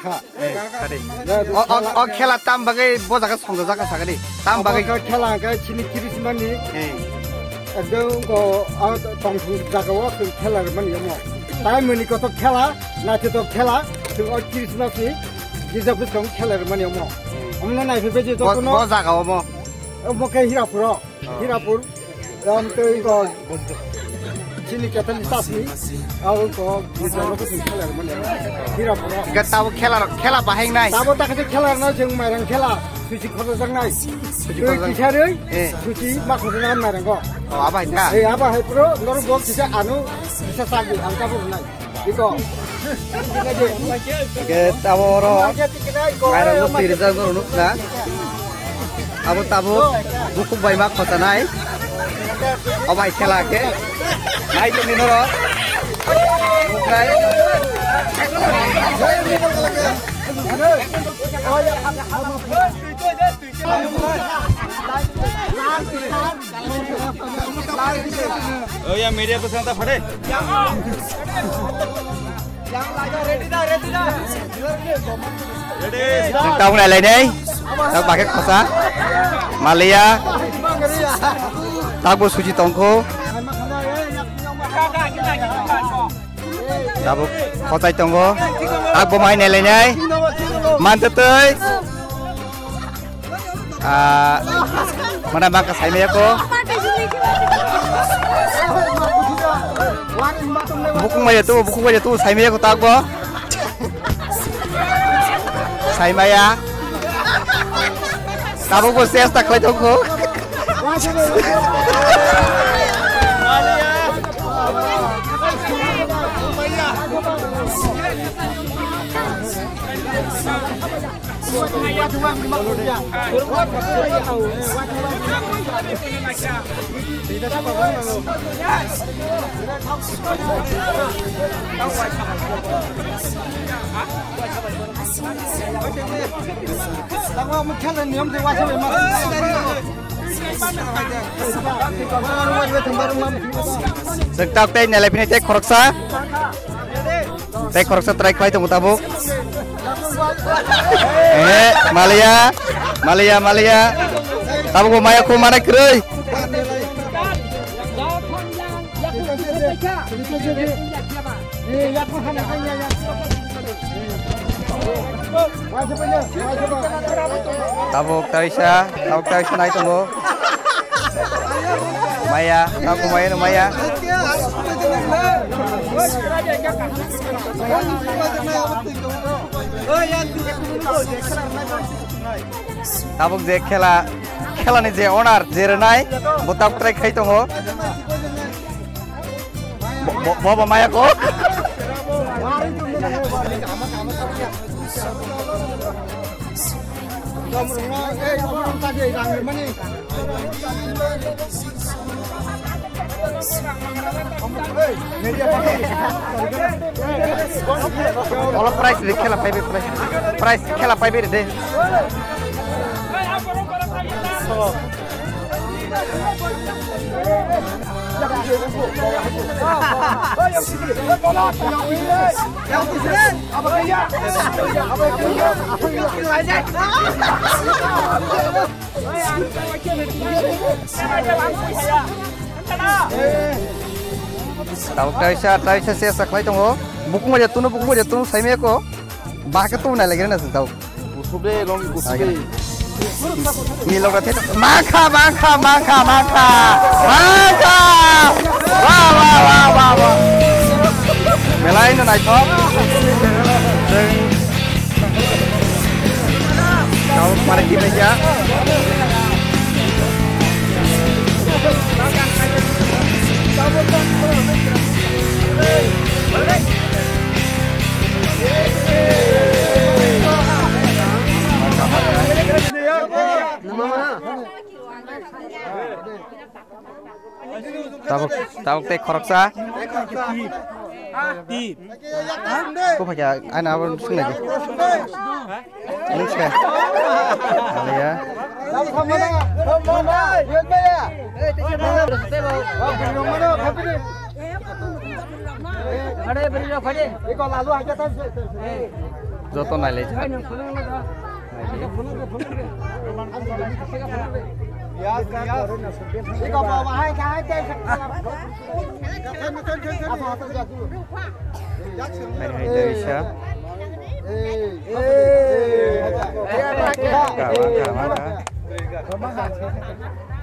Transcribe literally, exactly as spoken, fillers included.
Kha. Eh, kha de. O, o, o khela tam bagwi bo jaga songjajakha sakha de. Tam bagwi. Obo khe khela hwnkhe chini Christmas ni. Eh. Ekdom ko, o tongthung jaga o khela rwmani omo. Tai mani kotor khela, naithotok khela, o Christmas ni gija bwskango khela rwmani omo. Eh. Omo no naiphaikhe je bo, jotono bo jaga omo. Omo khe Hirapur o. Hirapur, ram tei ko chini Catholic church ni, abo ko gija rok sing khalar mani Hirapur. Ga tabo khela rok, khela bahai nai. Tabo ta khe khela na jeng mairang khela, suchi khorjak nai. Suchi khorjak. Kisa rei, eh, suchi ma khorjak nai mairang ko. Oh, abo hai da. Eh, abo hai pro, nor bok kisa anu, kisa sagi, ang tabo nai. Iko. Oke, tabo oro mairang no twi rijak no nuk na. Abo tabuk bukhuk bai ma khotanai. O bai khela khe. Nai tongni noro. Nuk nai. Oh ya, media ko santa phade. Ready. Tabuk nai lainai. Tabuk bakhe khosa. Maliya. Tabuk suji tongkho. Tabuk khochai tongo. Tabuk bo mai nai lainai. Mantwtwi. Ah, mana bangkha saimaya ko. Bukung maya tu, bukung maya tu saimaya ko tak bo. Saimaya. Tabuk bo ses tak lai tong ko. Chwng tok tei nelai phini tei khoroksa. Tei khoroksa try khlai tongo tabuk. Eh, maliya, maliya, maliya. Tabuk bo maya kho mana kwrwi. Tabuk taisa, tabuk taisa nai tongo. Maya, tabuk maya no maya. Tabuk je khela, khela ni je owner, je rwnai, bo tabuk try khai tongo. Bo, bo, bo, bo maya ko. Olo prize de khela paibe, prize, prize khela paibe de. Tabuk taisa, taisa se saklai tongo. Bukung baja tunu, bukung baja tunu, saimaya ko. Bahai khe tubunai lagirana chwng tabuk. Kusude, long kusude. Ni logra the. Mangkha, mangkha, mangkha, mangkha. Mangkha. Wa, wa, wa, wa, wa. Belai no naithok. Chwng tabuk mane kibai kha. Tabuk, tabuk tei khoroksa. Ko phaikha, aina abo swngnaidi. Nungsa. Aliya. Joto nai lai. Hai hai dai sa. Kama kama ka.